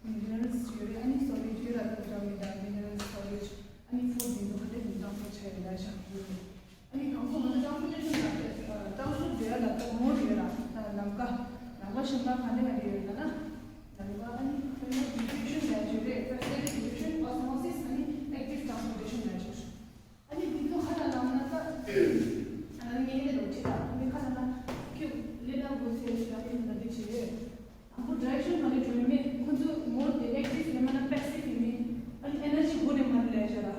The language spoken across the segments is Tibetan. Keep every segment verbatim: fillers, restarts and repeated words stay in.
མི་ནེ་རལ་ཡོད་རེད། ཨ་ནི་སོ་ལིཌ་ཡོད་ལ་དང་འདྲ་མི་འདྲ། མི་ནེ་རལ་སོ་ལིཌ། ཨ་ནི་ཕུཌ་འདི་ཚོ་ག་འདྲ་ཡིན་ཀྲང་སི་པོར་ཊི་བྱས་ཡོད་ལ་བཞག་ཡོད་རེད། ཨ་ནི་དང་པོ་ང་ཚོ་ཊ་རན་སི་པོར་ཊེ་ཤན་ལ་ཊ་རན་སི་པོར་ཊི་ཡོད་ལ་དང་མོ་ཡོད་ལ་ལམ་ཀ་ལམ་ཀ་གཞན་པ་ག་འདྲ་ག་འདྲ་ཡོད་ལ་ན། ལམ་ཀ་ཨ་ནི་དཔེར་ན་ཌི་ཕུ་ཤན་ལབ་ཡོད་རེད། ཕེ་སི་ལི་ཊི་ཌི་ཕུ་ཤན། ཨོ་སི་མོ་སིས། ཨ་ནི་ཨེག་ཊིབ་ཊ་རན་སི་པོར་ཊེ་ཤན་ལབ་ཡོད། ཨ་ནི་འདི་ཚོ་ཁ་ལ་ལངས་ན་ད། ཨ་ནི་ངས་ལས་ལོ་ཁྲི་ལ་འདི་ཁ་ལ་ན་ཁྱོད་ལས་ལ་དགོས་ཟེར་ཞུ་ཡ་ཡིན་ན་འདི་བྱེད་ཡོད། དང་པོ་ཌི་རེག་ཤན་ག་ནས་འགྲོ་ཡོད་མེད་ཁོ་ཚོ་མོར་དེ་ཨེག་ཊིབ་ཡིན་མ་ན་པེ་སིབ་ཡིན་མིན། ཨ་ནི་ཨེ་ནར་ཇི་སྒོ་ནས་མར་ལས་བྱ་ར།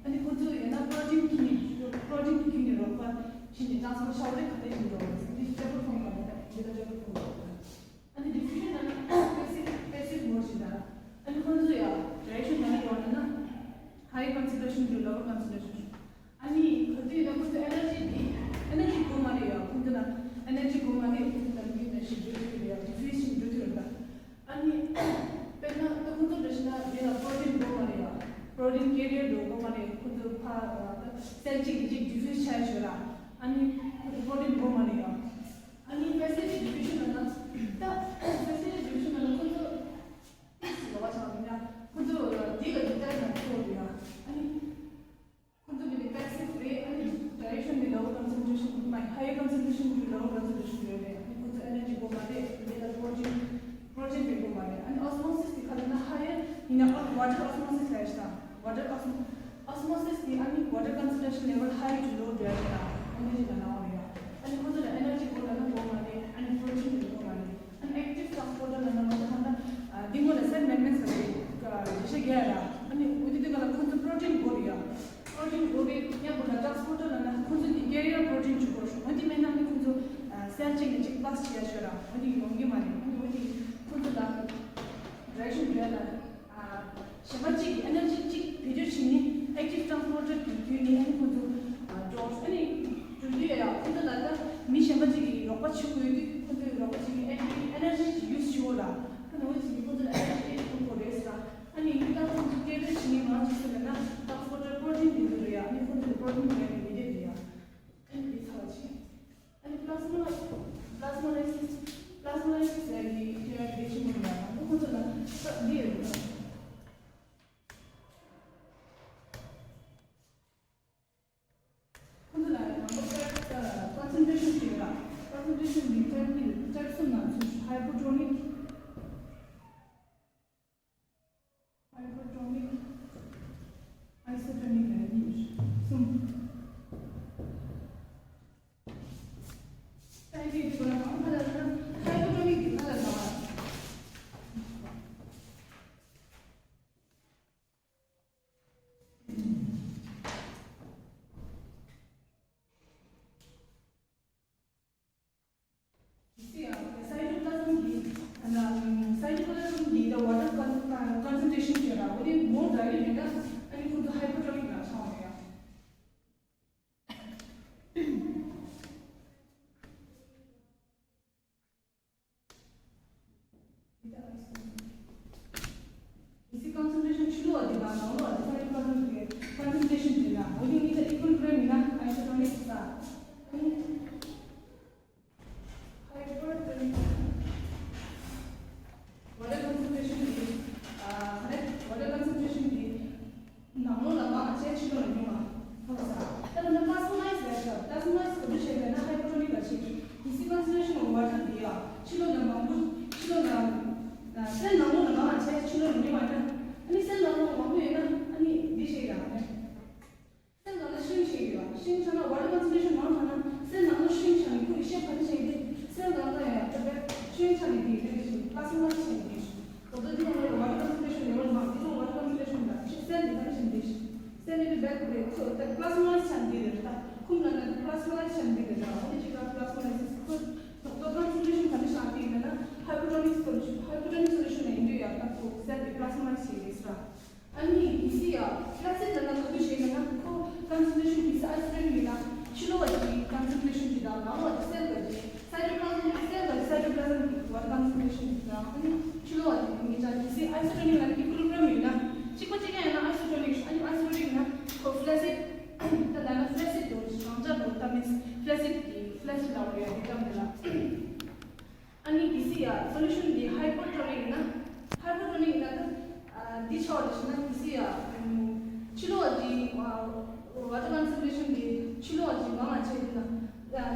ཨ་ནི་ཁོ་ཚོ་ཡིན་ན་པྲོ་ཊིན་ཁྱེར་ནས་པྲོ་ཊིན་ཁྱེར་ནས་རོགས་པ་བྱིན་ནས་ཊ་རན་སི་པོར་ཊི་ཤ་བོ་རེ་ག་ནས་བྱིན་འགྲོ་བ་འདི་ལྕགས་པོ་ཐོང་ག་ནས་ད་འདི་ལ་ལྕགས་པོ་ཐོང་ག་ནས། ཨ་ནི་ཌི་ཕུ་ཤན་ལ་པེ་སིབ་པེ་སིབ་མོར་ཞིག་དང་། ཨ་ནི་ཁོང་ཚོ་ཡང་ཌི་རེག་ཤན་ག་ནས་འགྲོ་ན་ན། ཧའི་ཀོན་སེན་ཊྲེ་ཤན་ཊུ་ལོ་ཝར་ཀོན་སེན་ཊྲེ་ཤན། ཨ་ནི་ག་དུས་ཡིན་ན་ཁོང་ཚོ་ཨེ་ནར་ཇི་འདི་ཨེ་ནར་ཇི་དགོས་མ་རེད་ཡ། ཁོང་ཚོ་ལ་ཨེ་ནར་ཇི་དགོས་མ་རེད། ཁོང་ཚོ་ལ་ཡུལ་ནས་ཞིག་འགྲོ་ཐུབ་རེད་ཡ། ཌི་ཕུ་ཡུ་ཤན་འགྲོ་ཐུབ་རེད་ད། ཨ་ནི་དཔེར་ན་ད་ཁོང་ཚོ་འདྲ་ཞིག་ན་དེ་ལ་པྲོ་ཊིན་དགོས་མ་རེད་ཡ། པྲོ་ཊིན་ཀེ་རི་ཡར་འགྲོ་དགོས་མ་རེད། ཁོང་ཚོ་ཕ་སེལ་གཅིག་གིས་གཅིག་ཌི་ཕུ་ཡུ་སི་བྱས་ཆོག་ར། ཨ་ནི་ཁོང་ཚོ་པྲོ་ཊིན་དགོས་མ་རེད་ཡ། ཨ་ནི་ཕེ་སི་ལི་ཊི་ཌི་ཕུ་ཤན་ལབ་ན། ད་ཕེ་སི་ལི་ཊི་ཌི་ཕུ་ཤན་ལབ་ན་ཁོ་ཚོ་ཏིག་ཙམ་ལོགས་ཀ་ཆགས་འདུག་ཡ། ཁོ་ཚོ་འདི་ལ་འདི་ལྟར་ན་ཁོ་འདུག་ཡ། ཨ་ནི་ཁོ་ཚོ་འདི་ནི་པེ་སིབ་རེད། ཨ་ནི་ཌི་རེག་ཤན་འདི་ལོ་ཝར་ཀོན་སེན་ཊྲེ་ཤན་མ་ཡིན། ཧའི་ཡར་ཀོན་སེན་ཊྲེ་ཤན་འདི་ལོ་ཝར་ཀོན་སེན་ཊྲེ་ཤན་ཡོད་རེད། ཨ་ནི་ཁོ་ཚོ་ཨེ་ནར་ཇི་དགོས་མ་རེད། འདི་ལ་པྲོ་ཊིན་པྲོ་ཊིན་འདི་དགོས་མ་རེད། ཨ་ནི་ཨོ་སི་མོ་སིས་འདི་ག་ལབ་ན་ཧའི་ཡར་ཡིན་ན་ཨ་ཝ་ཊར་ཨོ་སི་མོ་སིས་ལབ་ཡ་ཞིག་དང་། ཝ་ཊར་ཨོ་སི་མོ་སིས་འདི་ཨ་ནི་ཝ་ཊར་ཀོན་སེན་ཊྲེ་ཤན་ལེ་ཝལ་ཧའི་ཊུ་ལོ་འགྲོ་ཡ་རེད་ལ། ཨ་ནི་ཅིག་ལ་ནང་བ་རེད་ཡ། ཨ་ནི་ཁོ་ཚོ་ལ་ཨེ་ནར་ཇི་དགོས་ལབ་ན་དགོས་མ་རེད། ཨ་ནི་པྲོ་ཊིན་འདི་དགོས་མ་རེད། ཨ་ནི་ཨེག་ཊིབ་ཊ་རན་སི་པོར་ཊར་ལབ་ན་ང་ཚོ་ད་ལྟ་འདི་སྔོན་ལ་སེལ་མེམ་བྷེ་རེན་སི་ཟེར་བའི་འགྲེལ་བཤད་རྒྱག་ཡ་ལ། ཨ་ནི་འོ་དེ་དུས་སྒང་ལ་ཁོང་ཚོ་པྲོ་ཊིན་དགོས་རེད་ཡ། པྲོ་ཊིན་དགོས་རེད། ཡང་དགོས་ལ་ཊ་རན་སི་པོར་ཊར་ལབ་ན་ཁོང་ཚོ་དེ་ཀེ་རི་ཡར་པྲོ་ཊིན་བཅུག་དགོས་རེད། འོ་དེ་མེད་ན་ནི་ཁོང་ཚོ་སེལ་གཅིག་ནས་གཅིག་པ་སི་བྱེད་ཡ་ཆོག་ར། འོ་དེ་ཡོང་གི་མ་རེད། ཨ་ནི་འོ་དེ་ཁོང་ཚོ་ལ་ཌི་རེག་ཤན་རེད་ལ། གཞན་པ་གཅིག་གིས་ཨེ་ནར་ཇི་གཅིག་བེད་སྤྱོད་བྱས་ནས་ཨེག་ཊིབ་ཊ་རན་སི་པོར་ཊར་གྱི་བརྒྱུད་ནས་ཨ་ནི་ཁོང་ཚོ་འགྲོ། ཨ་ནི་འགྲོ་དུས་ཡང་ཁོང་ཚོ་ལ་ད་མི་གཞན་པ་གཅིག་གིས་རོགས་པ་བྱེད་དགོས་དུས་ཁོང་ཚོས་རོགས་པ་བྱེད་ནས་ཨེ་ནར་ཇི་ཨེ་ནར་ཇི་ཅིག་ཡུ་སི་བྱེད་དགོས་ལ། ཁོ་ནང་བཞིན་ཁོང་ཚོ་ལ་ཨེ་ནར་ཇི་ཨེ་ཐོབ་དགོས་རེད་ཟེར། ཨ་ནི་ཡུལ་ལ་ཁོང་ཚོ་སྐད་འབོད་བྱེད་མཁན་མང་ཆེ་ཤོས་ལ་ན་ཊ་རན་སི་པོར་ཊར་པྲོ་ཊིན་དེ་ཚོ་རེད་ཡ། ཨ་ནི་ཁོང་ཚོ་ལ་པྲོ་ཊིན་མེད་པའི་མི་སྡེ་རེད་ཡ། ཨ་ནི་དེ་ཚར་བ་ཆེ། ཨ་ནི་པི་ལ་སི་མ་པི་ལ་སི་མ་ལའི་སིས། པི་ལ་སི་མ་ལའི་སིས་ཟེར་ཡག་གི་ཁྱོད་རང་གི་ཆེན་པོ་མི་འདུག་ཨ་ཁོ་ཚོ་ལ་ས་འདི་ཡོད་རེད། ཁོ་ཚོ་ལ་ནམ་པར་ཀོན་སེན་ཊྲེ་ཤན་ཅིག་ཡོད་ལ། ཀོན་སེན་ཊྲེ་ཤན་འདི་ཊའིབ་གཉིས་ཊའིབ་གསུམ་ནང་ཚུད། ཧའི་པར་ཊོ་ནིག་ཧའི་པར་ཊོ་ནིག་ཨའི་སོ་ཊོ་ནིག་ལ་གཉིས་གསུམ། ད་ཡིན་དུས་ཁོ་རང་གང་ཁ་ལ་ན་ཧའི་པར་ཊོ་ནིག་གི་ཁ་ལ་ན། སའི་ཊོ་པི་ལ་ཟམ་གྱི་ཨ་ན་སའི་ཊོ་པི་ལ་ཟམ་གྱི་ད་ཝ་ཊར་ཀོན་སེན་ཊྲེ་ཤན་ཅིག་ཡོད་ར། འོ་དེ་མོར་ཛ་ཡོད་མེད་ན་ཨ་ནི་ཁོ་ཚོ་ཧའི་པར་ཊོ་ནིག་ལ་ཆགས་འོང་ཡ། སའི་ཊོ་པི་ལ་ཟམ་གྱི་ཕྱི་ལོགས་པ་དེ་དང་ནང་ལོགས་པ་དེ་སའི་ཊོ་པི་ལ་ཟམ་གྱི་ཀོན་སེན་ཊྲེ་ཤན་དེ་ན་འོ་དེ་གཉིས་ཀ་ཨི་ཀུ་ལི་བི་རི་ཡམ་ཡིན་ན་ཨའི་སོ་ཊོ་ནིག་ས། ཧའི་པར་ཊོ་ནིག་ཝ་ཊར་ཀོན་སེན་ཊྲེ་ཤན་གྱི་ཨ་ཧ་ལས་ཝ་ཊར་ཀོན་སེན་ཊྲེ་ཤན་གྱི་ནང་ལོགས་ལ་མང་བ་བྱས་ཕྱི་ལོགས་ལ་ཉུང་བ་ཧ་གོ་ས། ད་ལྟ་པི་ལ་སི་མ་ལའི་སི་ལབ་ཤག་པི་ལ་སི་མ་ལའི་སི་ག་འདྲ་བྱས་པས་ན་ཧའི་པར་ཊོ་ནིག་ལ་བྱེད་ཀྱི། ཡིན་སའི་ཀོན་སེན་ཊྲེ་ཤན་ཝ་ཊར་འདི་ཡ་ཕྱི་ལོགས་ལ་མང་པོ་ཕྱི་ལོགས་ལ་སེལ་ནང་ལོགས་ལ་མང་བ་བྱས་ཕྱི་ལོགས་ལ་ཉུང་བ་ཡིན་ན། ཨ་ནི་སེལ་ནང་ལོགས་ལ་མང་པོ་ཡོད་ན་ཨ་ནི་འདི་བྱེད་ཡ་ཨ་ནི། སེལ་ནང་ལ་ཤིང་ཆགས་ཡོད་པ། ཤིང་ཆགས་ན་ཝ་ཊར་ཀོན་སེན་ཊྲེ་ཤན་མང་དྲགས་ན་སེལ་ནང་ལ་ཤིང་ཆགས་ནས་ཁོ་གི་ཤེབ་ག་འདྲ་ཆགས་ཡིན་ཏེ། སེལ་ནང་ལ་ཡང་ད་ལྟ་ཤིང་ཆགས་ནས་དེ་རེད་ཤིང་པི་ལ་སི་མ་ལའི་སི་ཆགས་ཡིན་ཏེ། འོ་ད་འདི་ནང་ལ་ཝ་ཊར་ཀོན་སེན་ཊྲེ་ཤན་ལེ་ཝལ་མང་། འདི་ཚོ་ཝ་ཊར་ཀོན་སེན་ཊྲེ་ཤན་འདྲ་ཅིག་སེལ་འདི་ག་འདྲ་ཆགས་ཡིན་ཏེ། སེལ་ནི་དེ་བེག་རེད། ཁོ་ད་པི་ལ་སི་མ་ལའི་སི་ཆགས་འདི་རེད། ད་ཁུངས་ལ་ན་པི་ལ་སི་མ་ལའི་སི་ཆགས་འདི་རེད། ད་འོ་ད་ཅིག་ལ་པི་ལ་སི་མ་ལའི་སི་ཁོ་ད་ལྟ་ཀོན་སེན་ཊྲེ་ཤན་ག་འདྲ་ཆགས་ཡིན་ན་ཧའི་པར་ཊོ་ནིག་སོ་ལུ་ཤན། ཧའི་པར་ཊོ་ནིག་སོ་ལུ་ཤན་ལ་ཡིན་དུས་ཡང་ད་ཁོ་སེལ་འདི་པི་ལ་སི་མ་ལའི་སི་ཆགས་ཡིན་ཟེར། ཨ་ནི་ཡིན་སྲིད་ཡ། པི་ལ་སི་མ་ལའི་སི་ལབ་ན་ག་དུས་བྱས་ཡིན་ན་ཁོ་ཀོན་སེན་ཊྲེ་ཤན་ཡིན་སྲིད་ཨའི་སོ་ཊོ་ནིག་ཡིན་ན་ཕྱི་ལོགས་པ་གི་ཀོན་སེན་ཊྲེ་ཤན་གྱི་དང་ནང་ལོགས་པ་གི་སེལ་གྱི་སའི་ཊོ་པི་ལ་ཟམ་གྱི་སེལ་གྱི་སའི་ཊོ་པི་ལ་ཟམ་གྱི་ཝ་ཊར་ཀོན་སེན་ཊྲེ་ཤན་ཡིན་ན། ཨ་ནི་ཕྱི་ལོགས་པ་གི་ངེད་ཅག་ཡིན་སྲིད་ཨའི་སོ་ཊོ་ནིག་ལབ་ན་ཨི་ཀུ་ལི་བི་རི་ཡམ་ཡིན་ན་གཅིག་པ་གཅིག་རྐྱང་ཡིན་ན་ཨའི་སོ་ཊོ་ནིག་ཨ་ནི་ཨའི་སོ་ཊོ་ནིག་ཡིན་ན་ཁོ་པི་ལ་སི་མ་ འདི་ཆོག་རེད་ཟེར་ན་དེ་སི་ཡ། ཕྱི་ལོགས་ཀྱི་ཝ་ཊར་ཀོན་སེན་ཊི་རེ་ཤན་དེ་ཕྱི་ལོགས་ཀྱི་མང་བ་བྱས་ན།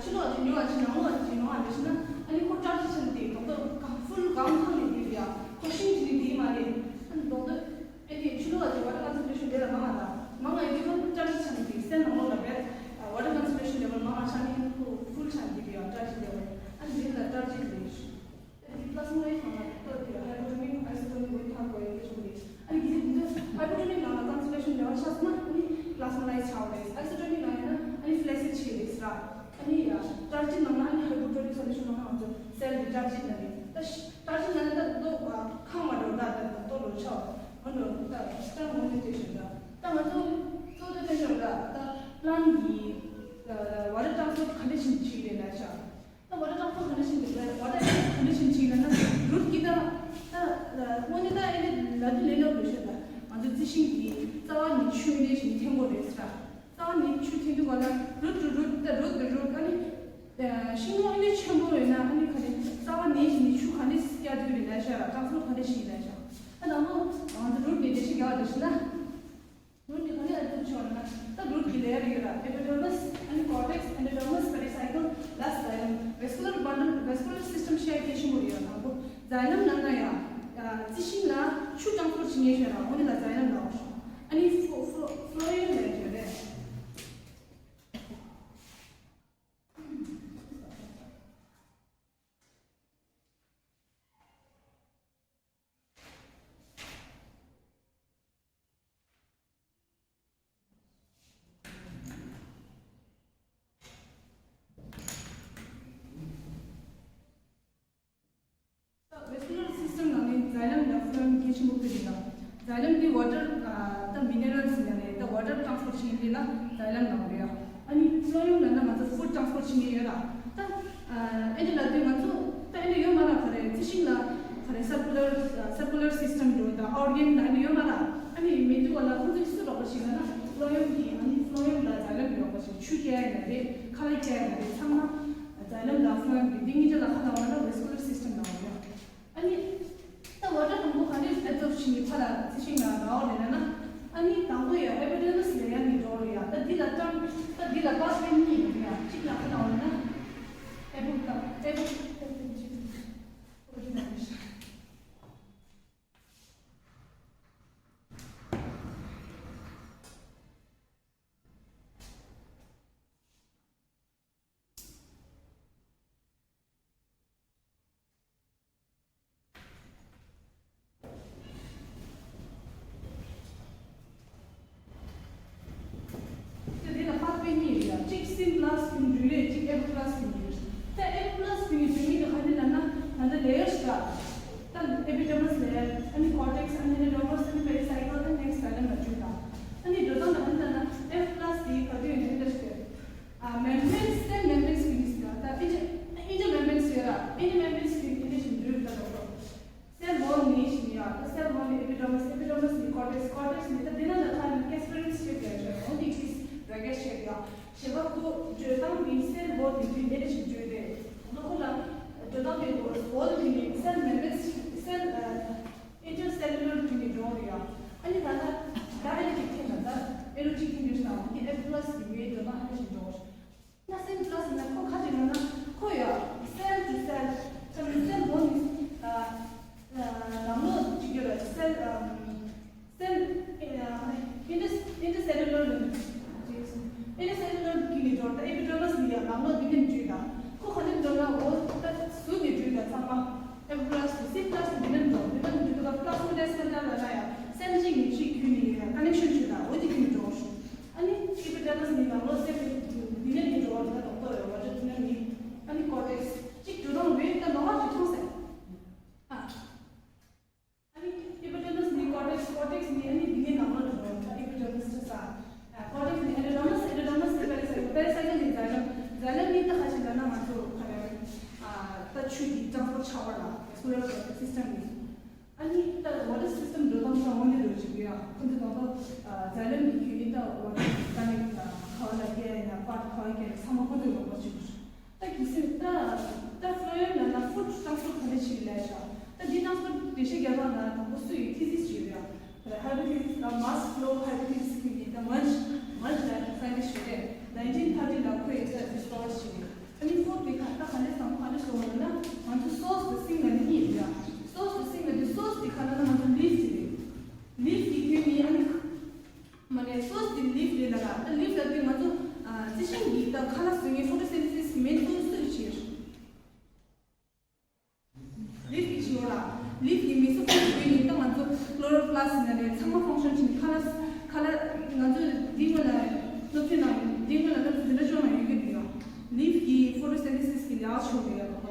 ཕྱི་ལོགས་ཀྱི་ཉུང་བ་བྱས། ནང་ལོགས་ཀྱི་མང་བ་རེད་ཟེར་ན། ཨ་ནི་ཁོ་སྐྲག་ཅིག་ཆགས་ནས་དེ་རྡོག་རྡོག་གང་ཕུལ་གང་ཐང་ནས་དེ་རེད་ཡ། ཁོ་ཤིང་གཅིག་ནས་དེ་མ་རེད། ཨ་ནི་རྡོག་རྡོག་ཨ་ནི་ཕྱི་ལོགས་ཀྱི་ཝ་ཊར་ཀོན་སེན་ཊི་རེ་ཤན་དེ་ལ་མང་བ་དང་མང་བ་ཡིན་དུས་ཁོ་སྐྲག་ཅིག་ཆགས་ནས་དེ་སེལ་ནང་ལོགས་ལ་བས་ཝ་ཊར་ཀོན་སེན་ཊི་རེ་ཤན་ལེ་ཝལ་མང་བ་ཆགས་ནས་ཁོ་ཕུལ་ཆགས་ནས་དེ་རེད་ཡ། སྐྲག་ཅིག་ལེ་ཝལ། ཨ་ནི་དེ་ལ་སྐྲག་ཅིག་རེད། ཨ་ནི་པི་ལ་སི་མ་ལ་ཡིག་ནང་ལ་ཏོ་དེ་ཧའི་པོ་ཊོ་ནིག་ཨའི་སོ་ཊོ་ནིག་འོ་ཐག་གོ་ཡོད་པའི་གཞུང་རེད། ཨ་ནི་དེ་དེ་ཧའི་པོ་ཊོ་ནིག་ནང་ལ་ཀོན་སེན་ཊི་རེ་ཤན་ལེ་ཝལ་ཆགས་སོང་ན་ཨ་ནི་པི་ལ་སི་མ་ལ་ཡིག་ཆགས་པ་རེད། ཨའི་སོ་ཊོ་ནིག་ནང་ཡིན་ན་ཨ་ནི་ཕི་ལེ་སི་ཌི་ཆགས་ཡོད་རེད་ཟེར། ཨ་ནི་ཡ་སྐྲག་ཅིག་ནང་ན་ཨ་ནི་ཧའི་པོ་ཊོ་ནིག་སོ་ལུ་ཤན་ནང་ང་ཚོ་སེལ་དེ་སྐྲག་ཅིག་ནང་རེད། ད་སྐྲག་ཅིག་ནང་ན་ད་ཏོ་ཁང་མ་འགྲོ་ད་ད་ཏོ་ལོ་ཆགས་འོ་འགྲོ་ད་སྐྲག་འོ་ནི་དེ་བཞིན་ད་ད་ང་ཚོ་གཙོ་དེ་དེ་འགྲོ་ད་ད་པི་ལན་གྱི་ཝ་ཊར་ཊ་རན་སི་ཕོར་ཊ་ག་འདྲ་ཞིག་བྱེད་ཀྱི་རེད་ལབ་ཤག་ད་ཝ་ཊར་ཊ་རན་སི་ཕོར་ཊ་ག་འདྲ་ཞིག་འདུག་ཝ་ཊར་ག་འདྲ་ཞིག་བྱེད་ལབ་ན་རུཊ་གི་ད་ད་དངོས་གནས་ད་ཨེ་ནི་ལབ་དུས་ལས་སླ་པོ་རེད་ཤག་ད་ང་ཚོ་རྩི་ཤིང་གི་རྩ་བ་ནས་ཆུ་ཨེ་ནི་ཞིག་འཐེན་དགོས་རེད་ཟེར། རྩ་བ་ནས་ཆུ་འཐེན་དུས་ག་ལ་རུཊ་ཊུ་རུཊ་ད་རུཊ་ཊུ་རུཊ། ཨ་ནི་ཤིང་ལོ་ཨེ་ནི་ཆེན་པོ་ཡོད་ན་ཨ་ནི་ག་ནས་རྩ་བ་ནས་ཞིག་ནས་ཆུ་ག་ནས་སྐྱེ་དུས་རེད་ལབ་ཤག་ཊ་རན་སི་ཕོར་ཊ་ག་འདྲ་ཞིག་ལབ་ཤག་ད་ནང་ལོ་ང་ཚོ་རུཊ་ནས་འགྲེལ་བཤད་རྒྱག་པ་རེད་ཤག་ན། རུཊ་དེ་ག་ནས་ཨེ་ཏོབ་ཆོག་ན། ད་རུཊ་གི་ལེ་ཡར་ཡོད་ར། ཨེ་པི་ཌར་མ་སི། ཨ་ནི་ཀོར་ཊེག་སི། ཨེན་ཌོ་ཌར་མ་སི། པེ་རི་སའི་ཀལ། ལ་སི་ཛའི་ལམ། ཝེ་སི་ཀུ་ལར་བྷན་ཌལ། ཝེ་སི་ཀུ་ལར་སི་སི་ཊམ་ཤེད་སྐད་ཆེན་པོ་ཡོད། དང་པོ་ཛའི་ལམ་ནང་ན་ཡང་རྩི་ཤིང་ལ་ཆུ་ཊ་རན་སི་ཕོར་ཊ་བྱེད་མཁན་ཤོད་ར། འོ་དེ་ལ་ཛའི་ལམ་ལབ་ཤག་ཨ་ནི་ཕོ་ཕོ་ཕོ་ལོ་ཡེམ་ལབ་ཡོད་རེད། ཝེ་སི་ཀུ་ལར་སི་སི་ཊམ་ནང་ནས་ཛའི་ལམ་དང་ཕོ་ལོ་ཡེམ་གལ་ཆེན་པོ་དཔེ་རེད་ལ། ཛའི་ལམ་དེ་ཝ་ཊར་ད་མི་ནེ་རལ་སི་ཡིན་ན་རེད། ད་ཝ་ཊར་ཊ་རན་སི་ཕོར་ཊ་བྱེད་མཁན་དེ་ལ་ཛའི་ལམ་ལབ་རེད། ཨ་ནི་ཕོ་ལོ་ཡེམ་ལབ་ན་ང་ཚོ་ཕུཌ་ཊ་རན་སི་ཕོར་ཊ་བྱེད་མཁན་ཡོད་ར། ད་ཨེ་འདྲ་ལབ་དུས་ང་ཚོ་ད་ཨེ་འདྲ་ཡོད་མ་ར། ག་རེ་རྩི་ཤིང་ལ་ག་རེ་སར་ཀུ་ལར་སར་ཀུ་ལར་སི་སི་ཊམ་འགྲོ་ད་ཨོར་གན་ལ་ཨེ་འདྲ་ཡོད་མ་ར། ཨ་ནི་མེད་དུས་ག་ལ་ཁོང་ཚོས་སུ་འགྲོ་པ་ཞིག་ལབ་ན་ཕོ་ལོ་ཡེམ་གྱི། ཨ་ནི་ཕོ་ལོ་ཡེམ་ལ་ཛའི་ལམ་ཡོད་པ་ཞིག་ཆུ་སྐྱེལ་ཡ་ཡིན་ན་རེད། ཁ་ལག་སྐྱེལ་ཡ་ཡིན་ན་རེད། ཚང་མ་ཛའི་ལམ་དང་ཕོ་ལོ་ཡེམ་གྱི་འདི་གཉིས་ཀ་ལ་ག་ལབ་པ་ལབ་ན་ཝེ་སི་ཀུ་ལར་སི་སི་ཊམ་ལབ་པ་རེད། ཨ་ནི་ད་ཝ་ཊར་དང་པོ་ག་ནས་ཨེབ་ཛོརབ་བྱེད་མཁན་ཕར་ལ་རྩི་ཤིང་ལ་ལབ་པ་རེད་ལབ་ན། ཨ་ནི་དང་པོ་ཡ་ཨེ་པི་ཌར་མ་སི་ལེ་ཡར་ནས་འགྲོ་རེད་ཡ། ད་འདི་ལ་ཊརམ་ད་འདི་ལ་པཱ་ཐི་ཝེ་གཉིས་ཡོད་རེད་ཡ། གཅིག་ལ་ག་ལབ་པ་ལབ་ན་ཨེ་པི་ལ་ཨེ་པི། དེ་དེ་ལ་པཱ་ཐི་ཝེ་གཉིས་རེད་ཡ། གཅིག་སིན་པི་ལ་སི་ཕིང་འགྲོ་རེད། གཅིག་ཨེ་པི་པི་ལ་སི་ཕིང་འགྲོ་རེད། ད་ཨེ་པི་པི་ལ་སི་ཕིང་གི་འགྲོ་མཁན་དེ་ག་རེ་ལབ་ན། ད་ལྟ་ལེ་ཡར་ཞིག་ད་ཨེ་པི་ཌར་མ་སི་ལེ་ཡར། ཨ་ནི་ཀོར་ཊེག་སི། ཨ་ནི་ཌར་མ་སི། ཨ་ནི་པེ་རི་སའི་ཀལ། ཨ་ནི་ནེག་སི་ཛའི་ལམ་ལ་འགྲོ་ད། ཨ་ནི་འགྲོ་སྟངས་ད་ག་རེ་ལབ་ན་ཨེ་པི་པི་ལ་སི་དེ་ག་དུས་ཡིན་ན་ཨེ་འདྲ་ཞིག་རེད། ཨ་མེམ་བྷ་རེན་སི། སེལ་མེམ་བྷ་རེན་སི་ཕིང་གི་ཟེར་ད་ཨིན་ཇི་ཨིན་ཇི་མེམ་བྷ་རེན་སི་ཡོད་ར། ཨིན་ཇི་མེམ་བྷ་རེན་སི་ཕིང་གི་ཨེ་འདྲ་ཞིག་འགྲོ་ད་ལོ་ལོ། སེལ་ཝོལ་ནས་ཞིག་ཡ། ད་སེལ་ཝོལ་ནས་ཨེ་པི་ཌར་མ་སི། ཨེ་པི་ཌར་མ་སི་ནས་ཀོར་ཊེག་སི། ཀོར་ཊེག་སི་ནས་ད་དེ་ན་ད་ཁ་ནས་ཀེ་སི་པི་རིང་ཤེབ་ཡ་ཆོས་འོ་དེ་ཀིས་ར་གེ་ཤེབ་ཡ། བྱེད་པ་ཁོ་བརྗོད་སྟངས་དེ་སེལ་ཝོལ་དེ་དུས་ཨེ་འདྲ་ཞིག་བརྗོད་དེ། ད་ཁོ་ལ་བརྗོད་སྟངས་དེ་ཝོལ་དེ་ནས་སེལ་མེམ་བྷ་རེན་སི། སེལ་ཨ་ཨིན་ཊར་སེ་ལུ་ལར་དེ་ནས་འགྲོ་རེད་ཡ། ཨ་ནི་ད་ལྟ་ད་ཨེ་རོ་ཅིག་འཐེན་ན་ད་ཨེ་རོ་ཅིག་འཐེན་དུས་ན་འོ་དེ་ཨེ་པི་པི་ལ་སི་དེ་བའི་བརྗོད་སྟངས་ཨེ་འདྲ་ཞིག་འགྲོ། ན་སེམས་པ་ལ་སེམས་ན་ཁོ་ཁ་ཅིག་ལ་ན་ཁོ་ཡ་སེལ་ཊུ་སེལ། ཁ་ནི་སེལ་མོ་ནི་ཨ་ནང་ལོགས་ཅིག་ཡོད་ར། སེལ་ཨམ་སེལ་ཨ་ཨིན་ཊར་ཨིན་ཊར་སེ་ལུ་ལར་ལ་ཨིན་ཊར་སེ་ལུ་ལར་གི་ནི་འགྲོ་ད་ཨེ་པི་ཌར་མ་སི་ནི་ཡ་ནང་ལོགས་འདི་ནས་འཇུས་ད། ཁོ་ཁ་ནི་འགྲོ་ན་འོ་ད་ཟུར་ནས་འཇུས་ད། ཚང་མ་ཨེ་པི་ལ་སི་ཊི་སི་པི་ལ་སི་ཊི་འདི་ནས་འགྲོ། འདི་ནས་འཇུས་ད་པི་ལ་སི་མ་ཌེ་སི་མ་ཊ་ལ་ན་ཡ་སེལ་གཅིག་ནས་གཅིག་བརྒྱུད་ནས་ཡ་ཀ་ནེག་ཤན་བྱུང་ད། འོ་འདི་བརྒྱུད་ནས་འགྲོ། ཨ་ནི་ཨེ་པི་ཌར་མ་སི་ནི་ནང་ལོགས་སེལ་འདི་ནས་ནི་འགྲོ་བ་ད་ཏོག་ཏོ་རེད་བ། འདི་ནས་ནི་ཨ་ནི་ཀོར་ཊེག་སི་གཅིག་འགྲོ་སྟངས་རེད། ད་ལོ་ཧ་ཅིག་མཐོང་སེ། ཨ་ཨ་ནི་ཨེ་པི་ཌར་མ་སི་ནི་ཀོར་ཊེག་སི། ཀོར་ཊེག་སི་ནི་ཨ་ནི་འདི་ནས་ནང་ལོགས་འགྲོ་བ་ད་ཨེ་པི་ཌར་མ་སི་ས། ཨ་ཀོར་ཊེག་སི་ནི་ཨེན་ཌོ་ཌར་མ་སི། ཨེན་ཌོ་ཌར་མ་སི་ནི་པེ་རི་སའི་ཀལ། པེ་རི་སའི་ཀལ་ནི་ཛའི་ལམ། ཛའི་ལམ་ནི་ད་ཁ་ཅིག་ལ་ན་ང་ཚོ་ག་རེ་ཨ་ད་ཆུ་དེ་ཊ་རན་སི་པོར་ཊི་བྱ་བ་ལ་སོ་ལར་སི་སི་ཊམ་ནི། ཨ་ནི་ད་ཝ་ཊར་སི་སི་ཊམ་འགྲོ་སྟངས་སང་འོ་འདི་འགྲོ་བཅུག་ཡ། ཁོ་ཚོ་ད་ལྟ་ཛའི་ལམ་གྱི་ཁྱོན་ནི་ད་ཝ་ཊར་ཀ་ནེག་ད་ཁ་བ་ལ་སྐྱེལ་ཡ་ཡིན་ན་པཱར་ཁ་བ་སྐྱེལ་ཡ་ཚང་མ་ཁོ་ཚོས་ལོག་པ་བཅུག་ད་གི་སེ་ད་ད་ཕོ་ལོ་ཡེམ་ལ་ན་ཕུཌ་ཊ་རན་སི་པོར་ཊི་ག་འདྲ་བྱེད་ལབ་ཤག་ད་འདི་ཊ་རན་སི་པོར་ཊི་འགྲེལ་བཤད་རྒྱག་པ་ན་དང་པོ་སུ་ཡི་ཐི་སིས་བྲིས་ཡ། Hypothesis ལ་mass flow hypothesis ཟེར་གྱི་ད་merge merge ལ་scientist ཞིག་རེད། nineteen thirty ལ་ཁོས་ད་discover བྱས། ཨ་ནི་fourth དེ་ག་ད་ག་ནས་བསམ་ག་ནས་བཟོ་བ་ན་ང་ཚོ་source དང་sink ལ་ནི་གཉིས་ཡོད་ཡ། Source དང་sink ལ་དེ་source དེ་ག་ལ་ན་ང་ཚོ་leaf དེ་རེད། Leaf དེ་ཁྱོད་ནི་ཨ་ནི་མ་རེད། Source དེ་leaf རེད་ལ་ད་leaf ལ་དེ་ང་ཚོ་རྩི་ཤིང་གི་ད་ཁ་ལག་བཟོ་མཁན་photosynthesis གི་main source སུ་ཡོད་ཅེས། Leaf གི་ཕྱི་ལོགས་ལ། Leaf གི་མིག་ཟུར་ཁུག་ཡོད་ནི་ད་ང་ཚོ་chloroplast ཟེར་ན་རེད། ཚང་མ་function བྱེད་ནི་ཁ་ལག་ཁ་ལག་ང་ཚོ་འདི་སྔོན་ལ་སློབ་ཚན་ནང་འདི་སྔོན་ལ་སློབ་ཚན་འདི་འདྲ་ཅོག་ནང་ཡོད་ཀྱི་འདུག་ཡ། Leaf གི་photosynthesis གི་ལས་ཀ་ཆོག་གི་ཡ་ད་ཁོ།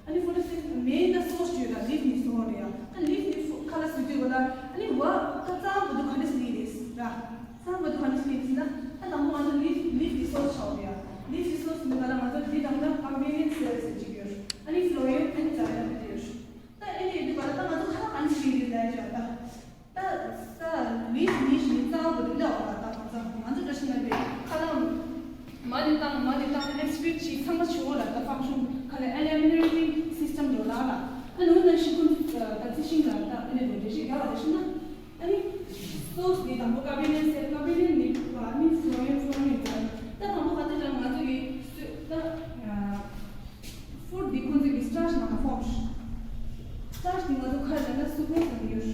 ཨ་ནི་photosynthesis main ད་source ཡོད་ད་leaf ནི་source རེད་ཡ། ད་leaf ནི་ཁ་ལག་བཟོ་དུས་ག་ལ་ཨ་ནི་བ་ད་རྩ་བ་དུ་ག་ནས་སླེབས་རེད་ད། Some of the constituents ན་ད་དང་པོ་ང་ཚོ་leaf leaf གི་source ཆགས་ཡོད་ཡ། Leaf གི་source ནི་ག་ལ་ང་ཚོ་འདི་དང་ན་companion cell ཟེར་གྱི་ཡོད། ཨ་ནི་phloem ཨ་ནི་xylem དེ་ཡོད། ད་ཨེ་ནི་འདི་ག་ལ་ད་ང་ཚོ་ཁ་ལག་ག་ནས་ཤེས་རེད་ལབ་ཡ་ད། ད་ས་leaf ནི་ཞིག་རྩ་བ་དེ་ལ་འོ་ལ་ད་ང་ཚོ་ང་ཚོ་འདྲ་ཞིག་ན་བས་ཁ་ལག་མ་ནི་བཏང་མ་ནི་བཏང་excrete ཅིག་ཚང་མ་བྱུང་བ་ལ་ད་function ག་ལ་eliminating system འགྲོ་ལ་ལ། ཨ་ནི་འོ་ན་ཤི་ཀུན་ད་རྩི་ཤིང་ལ་ད་ཨ་ནི་འདྲ་ཞིག་རྒྱག་པ་རེད་ཤི་ན། ཨ་ནི་source དེ་དང་པོ་companion cell companion ནི་ཨ་ནི་phloem phloem ཡིན་ཙང་ད་དང་པོ་ག་ཚོད་ཀྱང་ང་ཚོ་གི་སུ་ད་food དེ་ཁོང་ཚོ་གི་starch ནང་form starch དེ་ང་ཚོ་ཁ་ལ་ན་sucrose ནང་ཡོད།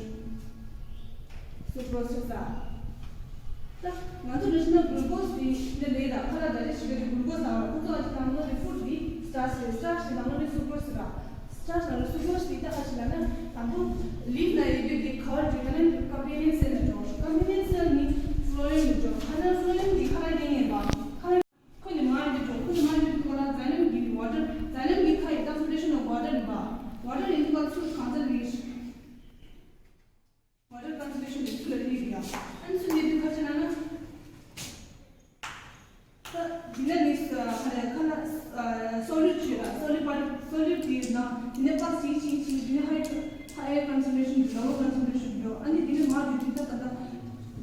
Sucrose ཟེར་ད་ང་ཚོ་འདྲ་ཞིག་ན་glucose དེ་འདི་ལས་ད་ཁ་ལ་ད་རེ་ཞིག་གི་glucose ཨ་ཁོང་ཚོ་ཨ་ཅི་དང་པོ་དེ་food དེ་starch རེད། starch དེ་དང་པོ་དེ་sucrose ཟེར་ད། Starch ལ་sucrose དེ་ད་ག་ཞིག་ལ་ན་དང་པོ་leaf ལ་ཡོད་རྒྱུ་དེ་cover བྱེད་ཀ་ན་companion cell ལ་འགྲོ། companion cell ནི phloem ལ་འགྲོ། ཁ་ན་phloem དེ་ཁ་ལག་རྐྱེན་ངན་པ་ཁ་ལག་ཁོ་ནི་མ་ཡོད་འགྲོ། ཁོ་ནི་མ་ཡོད་འགྲོ་ཁ་ལ་xylem གི་water xylem གི་ཁ་ཡི་concentration of water ཡིན་པ། water ཡིན་དུས་ཚོད་གང་ཙམ་རེད། Water concentration དེ་ཚོ་ལ་རིགས་ཡ། ཨ་ནི་ཚུར་ཉེ་དུས་ཁ་ཆེ་ན་ན། ད་འདི་ནས་ནི་ཁ་ལ་ཁ་ལ་solute བྱོས་ལ་solute part solute དེ་ན་འདི་ནས་པགས་ཅིག་ཅིག་ཅིག་འདི་ནས་high higher concentration འགྲོ། lower concentration འགྲོ། ཨ་ནི་འདི་ནས་མར་འགྲོ་དུས་ད་ད་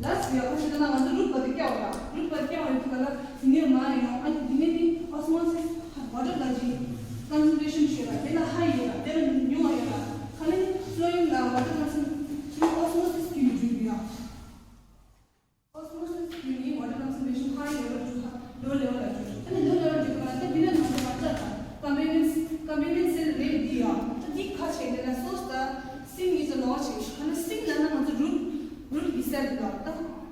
ད་last ཡ་ཁ་ཆེ་ན་ང་ཚོ་root part དེ་སྐྱ་བ་ལ་root part སྐྱ་བ་ཡོད་དུས་ག་ལ་འདི་ནས་མར་ཡོང་། ཨ་ནི་འདི་ནས་ནི་osmosis water ལ་ཅིག་concentration བྱོས་ལ་དེ་ལ་high ཡོད་ལ་དེ་ལ་ཉུང་བ་ཡོད་ལ་ཁ་ལ་ནི་phloem ལ་water concentration osmosis བརྒྱུད་ནས་འགྲོ་གི་ཡ། Osmosis བརྒྱུད་ནས་water concentration high level to low level ལ་འགྲོ། ཨ་ནི་low level འགྲོ་གི་ན་ད་འདི་ནས་ང་ཚོ་མ་བཅར་ད་companion companion cell རེད་འདི་ཡ། ད་འདི་ཁ་ཆེ་ནས་ན་source ད་sink གཉིས་ཚོ་ལོག་ཆེ་ཁ་ན་sink ལ་ན་ང་ཚོ་root root གི་cell ལ་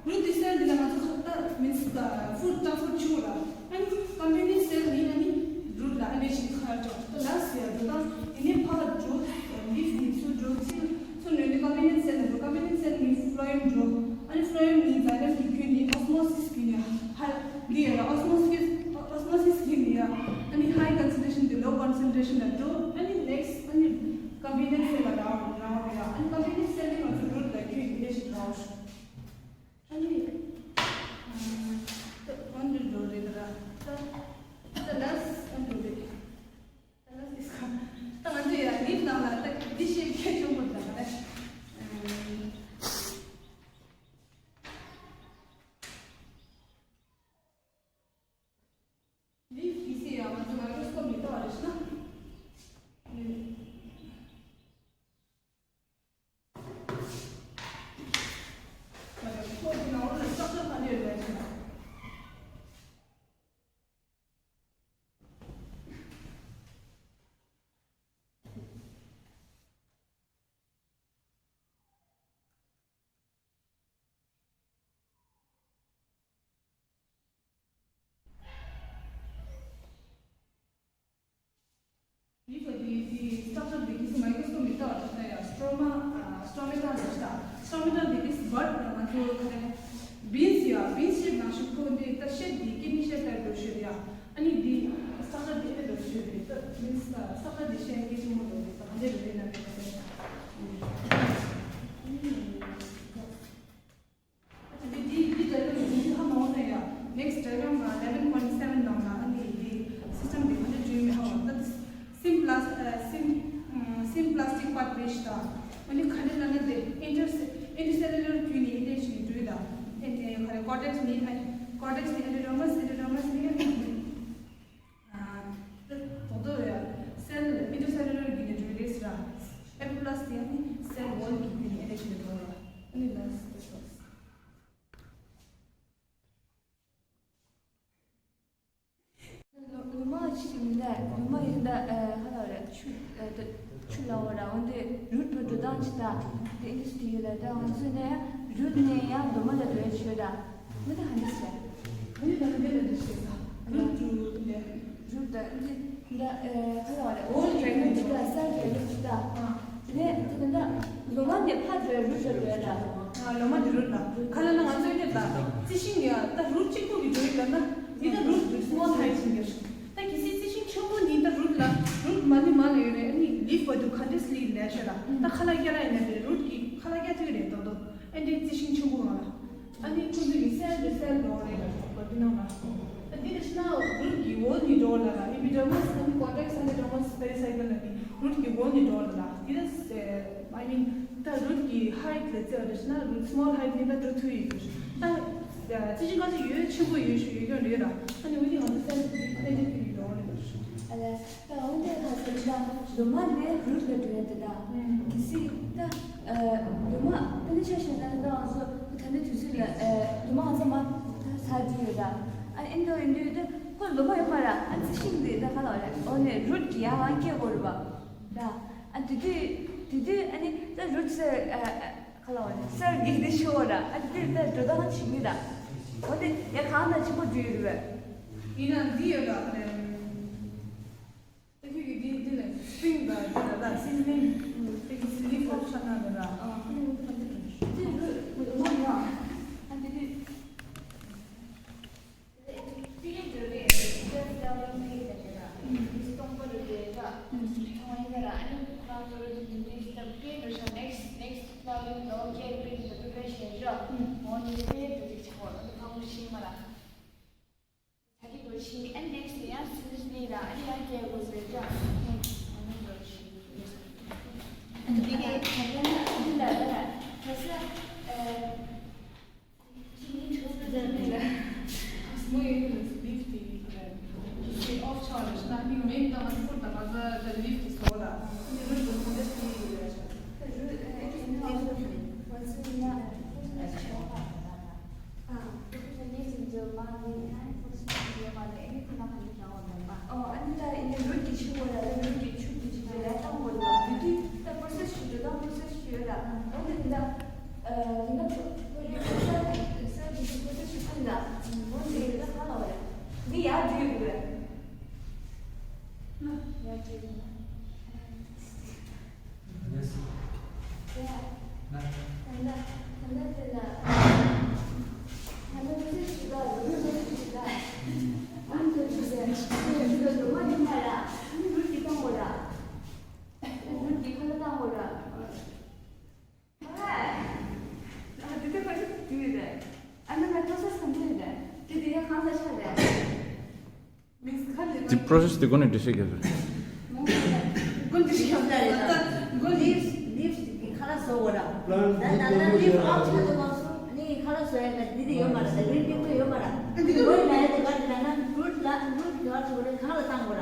ད་root གི་cell འདི་ལ་ང་ཚོ་ཁ་ད་means ད་food transfer བྱུང་ར། ཨ་ནི་companion cell ནི་ཨ་ནི་root ལ་ཨ་ནི་ཞིག་ཁ་ཅོག་ད་last ཡ་འགྲོ་དང་དེ་ནས་ཕར་འགྲོ་leaf ནི་ཚུར་འགྲོ་ཚུར་ཚུར་ནས་ནི་companion cell ནས་འགྲོ། companion cell ནི་phloem འགྲོ། ཨ་ནི་phloem ནི་xylem གི་བརྒྱུད་ནས་osmosis བརྒྱུད་ནས་ཧ་འདི་ཡ་ལ་osmosis osmosis བརྒྱུད་ནས་ཡ་ཨ་ནི་high concentration དེ་low concentration ལ་འགྲོ། ཨ་ནི་next ཨ་ནི་companion cell ལ་རང་རང་ཡ། ཨ་ནི་companion cell ནི་ང་ཚོ་root ལ་བརྒྱུད་ནས་ཞིག་རང་ཨ་ནི། ཨ་ནི་ད་one འདྲ་འགྲོ་རེད་ད་ར། ད་ད་last ཨ་འགྲོ་རེད། ད་last is ད་ང་ཚོ་ཡ་ནི་ནང་ལ་ད་འདི་ཤེས་མཁན་ཆུང་མོ་ད་ག་རེད། Leaf གི་སི་ཡ་ང་ཚོ་microscope ནས་ལྟ་བ་རེད་ཤི་ན། ཁོ་གི་ནང་ལ་structure ག་འདྲ་ཡོད་རེད་ཤི་ན། Leaf གི་དེ་structure དེ་གིས་microscope ནས་ལྟ་བ་ཞིག་ན་ཡང་stroma stomata ལ་ཞིག་སྟ། Stomata དེ་གིས་bird ང་ཚོ་ག་རེ་beans ཡ་beans shape ནང་བཞིན་ཁོ་འདི་ལྟ་shape དེ་kidney shape ལྟར་འགྲོ་ཤོད་ཡ། ཨ་ནི་དེ་structure དེ་ཨེ་འདྲ་འགྲོ་ཤོད་རེད། ད་means structure དེ་ཤེས་ཀྱི་ཆེན་མོ་འགྲོ་རེད། ད་ག་འདྲ་རེད་ན་རེད། འདི་འདི་འདི་diagram འདི་ཧ་མ་འོང་ན་ཡ། Next diagram eleven point seven ནང་ལ་ཨ་ནི་འདི་system འདི་ག་འདྲ་བྲིས་མེད་ཧ་འོང་། ད་syn plas ཨ་syn ཨ་syn plastic part རེད་ཤག་ཨ་ནི་ག་འདྲ་ལབ་ན་དེ་inter intercellular བརྒྱུད་ནས་ཨེ་འདྲ་ཞིག་བྲིས་ད། ཨེ་འདྲ་ག་རེ་cortex ནི་ཨ་cortex ནི་epidermis epidermis ནི་ཨ་ནི་ཨ་ད་དོ་དོ་ཡ་cell intercellular བརྒྱུད་ནས་བྲིས་རེད་ཟེར་ར། Epiblast དེ་ཨ་ནི་cell wall གི་བརྒྱུད་ནས་ཨེ་འདྲ་ཞིག་བྲིས་ར། ཨ་ནི་ལ་སི་ཏི་ཏོག་ལོ་ལོ་མ་ཅིག་ཡིན་ད། ལོ་མ་ཡིན་ད། ཨ་ཧ་ལ་རེད། ཆུ་ཨ་ད་ཆུ་ལ་འོ་ར། འོན་ཏེ་རུད་པ་འགྲོ་སྟངས་ཅི་ད་དེ་ཨིན་ཌི་སི་ཊི་ཡོད་ལ། ད་ང་ཚོ་ནས་རུད་ནས་ཡང་ལོ་མ་ལ་འགྲོ་ཡ་ཆོད་ད། མི་ད་ཧ་ནི་སི་རེད། ཨ་ནི་ད་ནི་འདི་ལ་འདི་ཤེས་ད། རུད་རུད་ལས། རུད་ད་འདི་ད་ཨ་ཧ་ལ་རེད། འོ་ལ་ཡ་ཅི་ད་སར་རེད་ཅི་ད། དེ་ནས་དེ་ད་ལོ་མ་ནས་ཕར་འགྲོ་ཡ་རུད་ལ་འགྲོ་ཡ་ད། ལོ་མ་དེ་རུད་ལ། ཁ་ལ་ན་ང་ཚོའི་དེ་ལ་རྩི་ཤིང་ཡ་ད་རུད་གཅིག་པུ་གི་འགྲོ་ཡི་ལ་ན། འདི་ད་རུད་སི་མོལ་ཧའེ་ཊི་ཡིན་གྱི། ད་གལ་སྲིད་རྩི་ཤིང་ཆེན་པོ་ནི་ད་རུད་ལ་རུད་མ་ནི་མ་ལ་ཡོད་རེད། ཨ་ནི་ལིབ་བ་དུ་ག་འདྲས་ལི་ལས་ཤོད་ལ། ད་ཁ་ལ་རྒྱ་ལ་ཡིན་ན་དེ་རུད་གི་ཁ་ལ་རྒྱ་ཐུག་རེད་དོ་དོ། ཨ་འདི་རྩི་ཤིང་ཆེན་པོ་ང་ལ། ཨ་ནི་ཁོང་ཚོ་གི་སེལ་དུ་སེལ་འགྲོ་རེད་ལ་ཤོག་པ་འདི་ནང་ལ། ཨ་འདི་ལ་ཤི་ན་རུད་གི་འོག་ནི་འགྲོ་ལ་ལ། ཨི་པི་ཌར་མ་སི་ཨ་ནི་ཀོར་ཊེག་སི་ཨ་ནི་ཌར་མ་སི་པེ་རི་སའི་ཀལ་ལ་གི་རུད་གི་འོག་ནི་འགྲོ་ལ་ལ། འདི་ལ་ཨ་མིན་ད་རུད་གི་ཧའེ་ཊི་ལ་བརྩི་བ་འདྲ་ཤི་ན་རུད་སི་མོལ་ཧའེ་ཊི་ནི་ད་འགྲོ་ཐུབ་ཡོད་གི། ད་རྩི་ཤིང་ག་ཚོད་ཡོད་ཆེན་པོ་ཡོད་ཤོད་ཡོད་ཀྱང་རེད་ལ། ཨ་ནི་འོ་ནི་ང་ཚོ་སེལ་དུ་ཕན་ཐོགས་ཐུབ་ཡོད་འགྲོ་རེད་ལ། ཨ་ལ། ད་འོན་ཏེ་ཁ་སང་ད་ལོ་མ་ནས་རུད་ལ་འགྲོ་ཡ་དེ་ད། གལ་སྲིད་ད་ལོ་མ་ད་ནི་ཆ་བཞག་ན་ད་ང་ཚོ་ད་ནི་དུས་ཚོད་ལ་ལོ་མ་ང་ཚོ་མ་ད་ས་འདི་ཡོད་ད། ཨ་ཨིན་དོ་ཨིན་དུས་ད་ཁོ་ལོ་མ་ཡོད་མ་ར། ཨ་རྩི་ཤིང་དེ་ད་ག་ལ་བ་རེད། འོ་ནས་རུད་ཀྱི་ཡ་ཧང་སྐྱེ་དགོས་རེད་པ་ད། ཨ་དེ་དུས་དེ་དུས་ཨ་ནི་ད་རུད་ཟེར་ཨ་ག་ལ་བ་རེད། སར་གི་དེ་ཤོ་ར། ཨ་དེ་དུས་ད་འགྲོ་སྟངས་བྱེད་ནི་ད། འོ་དེ་ཡ་གང་ད་ཆེན་པོ་འདུས་རེད་པས། ཡིན་ན་འདི་ཡོད་ད། ཨ་ནི། ད་ཁྱོད་ཀྱིས་འདི་འདི་ལ་སི་པི་རིང་དང་འདི་ལ་ད་སི་ཛི་ནིང་། ཨ་འདི་འདི་འདི་ལོ་མ་ཡང་ཨ་འདི་འདི་འདི་འདི་འདི་ལ་ད་ལིང་ཕིག་ད་ཅེ་ད་འདི་སྟོང་པ་རུ་དེ་ད་ཐོང་ཡིན་ད་ལ། ཨ་ནི་ཁོ་རང་ཚོ་རུ་འདི་འདི་ད་པི་རིང་རུ་ཤ་ནེག་སི་ནེག་སི་ད་ལིང་ལོ་ཀེ་པི་རིང་ད་པི་རེ་ཤན་ར་འོ་འདི་པི་རིང་ད་ཅིག་ཆ་བོ་ད་ཕ་བོ་ཤི་མ་ལ། ད་གི་འགྲོ་ཤིང་ཨན་ནེག་སི་ཡང་སི་ནི་ལ་ཨ་ནི་ཡང་སྐྱེ་དགོས་ཟེར་ཀྱང་ཨ་ནི་འགྲོ་ཤིང་། འདི་གའི་ད་ལྟ་ན་འདི་ལ་ལ་ལ་ཁ་ས་ཨ་ཁྱི་ནི་ཁྲོ་སུ་ཟེར་མི་ལ་སྨོ་ཡོད་ལ་ལིབ་ཏི་ལ་ཁྱི་སི་ཨོཕ་ཆོག་ལ་ཤི་ན་ནི་མེན་ཏང་ཁུར་ཏ་མ་ཟ་ད་ལིབ་ཏི་སོ་ལ་ནི་རུ་ཏུ་ཁོ་ཏ་སི་ལ་ཤ། ཨོ་ཨ་ནི་ད་ཡིན་ན་རུད་ཀྱི་ཆུ་བོ་ལ་ལ་རུད་ཀྱི་ཆུ་གི་ཆུ་གི་ལས་བཏང་དགོས་ལ། དེ་དུས་ད་པོ་རོ་སེ་སི་ཞིག་འགྲོ་སྟངས་པོ་རོ་སེ་སི་ཞིག་ཡོད་ལ། འོ་ན་དེ་ད་དེ་ན་ཁོ་ཁོ་ཡོད་ས་གི་ས་གི་པོ་རོ་སེ་སི་ཞིག་ཀུན་ལ་འོ་དེ་ད་ཧ་ལ་བ་ཡ་འདི་ཡར་འགྲོ་ཡོད་དགོས་ཡ། ཡར་འགྲོ་ཡོད། དེ་པོ་རོ་སེ་སི་དེ་འགོ་ནས་འགྲེལ་བཤད་རྒྱབ་རེད། འགོ་འདི་ཞིག་ཡོད་རེད། ད་འགོ་ལིབ་ལིབ་གི་ཁ་ལ་བཟོ་བོ་ར། ད་ད་ད་ལིབ་ཨའུཊ་ཆ་དུ་བ་སུ་ནི་ཁ་ལ་བཟོ་ཡ་ག་འདི་དེ་ཡོད་མ་རེད། ད་རིན་པི་ཀོ་ཡོད་མ་རེད། འདི་འགོ་ལ་ཡ་དེ་ག་དེ་ན་ན་རུད་ལ་རུད་གི་བ་སུ་རེ་ཁ་ལ་བཏང་བོ་ར།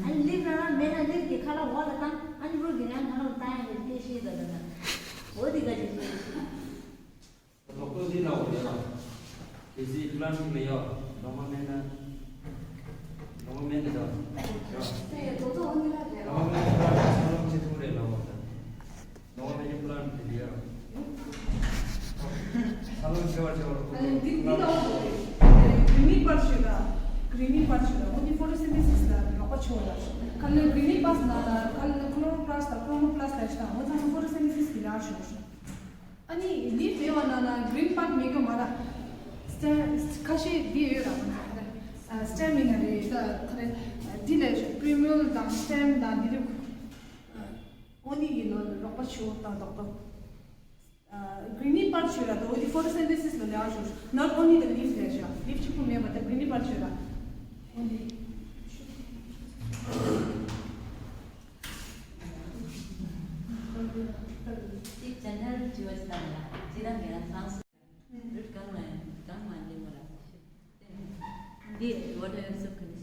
ཨ་ནི་ལིབ་ར་ན་མེ་ན་ལིབ་གི་ཁ་ལ་འོག་ལ་བཏང་། ཨ་ནི་རུད་གི་ན་ཁ་ལ་བཏང་ཡ་གི་དེ་ཤེས་ད་ད་ན་འོ་དེ་ག་དེ་ཤེས། ལོག་ཏོ་འདི་ལ་འོ་ཡ། གལ་སྲིད་པི་ལན་ནི་མེད་ཡ། ལོ་མ་མེད་ན། ལོ་མ་མེད་ན་ད། ཡ། དེ་ལོ་ཏོ་འོ་ནི་ལ་རེད། ལོ་མ་མེད་ན་པི་ལན་ནི་ལོ་ཅི་ཐུག་རེད་ལོ་མ་ད། ལོ་མ་མེད་ན་པི་ལན་དེ་འདི་ཡ། ས་ལོ་ཆེ་བ་ཆེ་བ་ལོ། ཨ་ནི་འདི་འདི་ལ་འོ་ཏོ་རེད། གི་རི་ནི་པར་ཆོས་ད། གི་རི་ནི་པར་ཆོས་ད། འོ་འདི་ཕོ་ཏོ་སིན་ཐེ་སིས་ལ་རོགས་པ་ཆོས་ད། ག་ལེ་གི་རི་ནི་པར་ན་ལ་ག་ལེ་ཁོ་ལོ་རོ་པ་ལ་སི་ད་ཁོ་རོ་མོ་པ་ལ་སི་ད་ཤི་ད། འོ་ཚང་མ་ཕོ་ཏོ་སིན་ཐེ་སིས་གི་ལ་ཆོས། ཨ་ནི་ལིབ་མེད་པ་ན་ན་གི་རིན་པར་མེད་གི་མ་ར། སི་ཊེམ་ཁ་ཤས་འདི་ཡོད་ར་མ་ན། སི་ཊེམ་ཡིན་ན་རེད་ད་ག་རེ། འདི་ལས་པི་རི་མིལ་དང་སི་ཊེམ་དང་འདི་རིགས། ཨོ་ནི་ཡིན་ནོ་རོགས་པ་ཆུ་དང་རྡོག་རྡོག་གི་རི་ནི་པར་ཆོས་ར་ད་འོ་འདི་ཕོ་ཏོ་སིན་ཐེ་སིས་ལ་ལས་ཆོས། not only the leaf ལས་ཆོས། ལིབ་གཅིག་པུ་མེད་པ་ད་གི་རི་ནི་པར་ཆོས་ར། འོ་འདི། འདི་ཇེ་ནེ་རལ་དྲི་བ་ཞིག་དང་ལ་ཇི་ལྟར་ངེས་ན་ཚང་སོང་། རུད་གང་ལ་ཡང་གང་མ་འདི་མོ་ལ། འདི་what else of condition?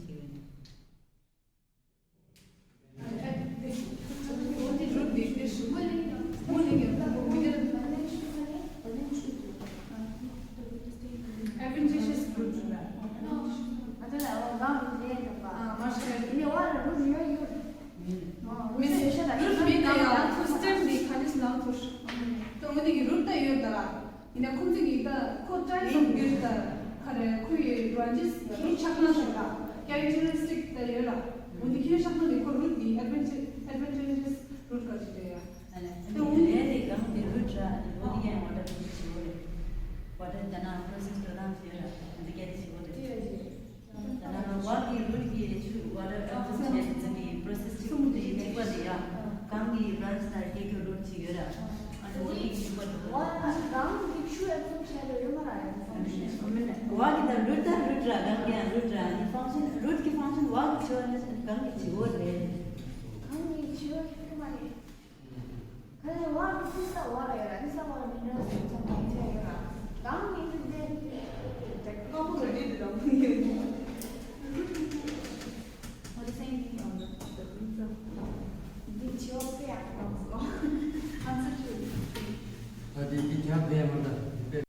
ཁོ་དེ་གི་རུཊ་ད་ཡོད་ད་ར། ཡིན་ན་ཁོང་ཚོ་གི་ད་ཁོ་ཊའིབ་སམ་གི་ད་ག་རེ་ཁོ་ཡི་བྷ་རན་ཆེས་རུཊ་ཆགས་སྟངས་ཞིག་ད་ཁེ་རེག་ཊ་རི་སི་ཊིག་ད་ཡོད་ར། འོ་དེ་ཁྱོད་ཆགས་སྟངས་དེ་ཁོ་རུཊ་གི་ཨེ་ཌི་ཝན་ཊེ་ཇི་ཨེ་ཌི་ཝན་ཊེ་ཇི་སི་རུཊ་ག་ཞིག་རེད་ཡ། ཨ་ལས་དེ་འོ་དེ་ལས་དེ་གང་དེ་རུཊ་ར་དེ་འོ་དེ་ཡང་ཝ་ཊར་དེ་ཞིག་འོ་རེད། ཝ་ཊར་ད་ན་པྲོ་སེ་སི་འགྲོ་སྟངས་ཞིག་ཡོད་ར། འདི་ག་དེ་ཞིག་འོ་རེད། ད་ན་ཝ་གི་རུཊ་གི་ཆུ་ཝ་ཊར་ཨ་ཁུ་ཆེ་ཙི་གི་པྲོ་སེ་སི་ཅིག་དེ་ཅིག་པ་དེ་ཡ། གང་གི་བྷ་རན་ཆེས་ད་སྐྱེ་རྒྱུ་རུཊ་ཅིག་ཡོད་ར། ཨ་དེ་འོ་དེ་གི་ཆུ་པ་དེ། ཝ་གང་གི་ཆུ་ཨེབ་སོརབ་བྱས་ལ་ཡོད་མ་ར་ཡ། ཝ་གི་ད་རུཊ་ད་རུཊ་ར་གང་གི་ཡང་རུཊ་ར་ནི་ཕང་ཤན་རུཊ་གི་ཕང་ཤན་ཝ་གི་ཆུ་ཨ་ནི་གང་གི་ཆུ་འོ་རེད། གང་གི་ཆུ་ཨ་ནི་མ་རེད། ཁ་ལས་ཝ་གི་ཕི་ས་ཝ་ར་ཡ་ར་ནི་ས་ཝ་ར་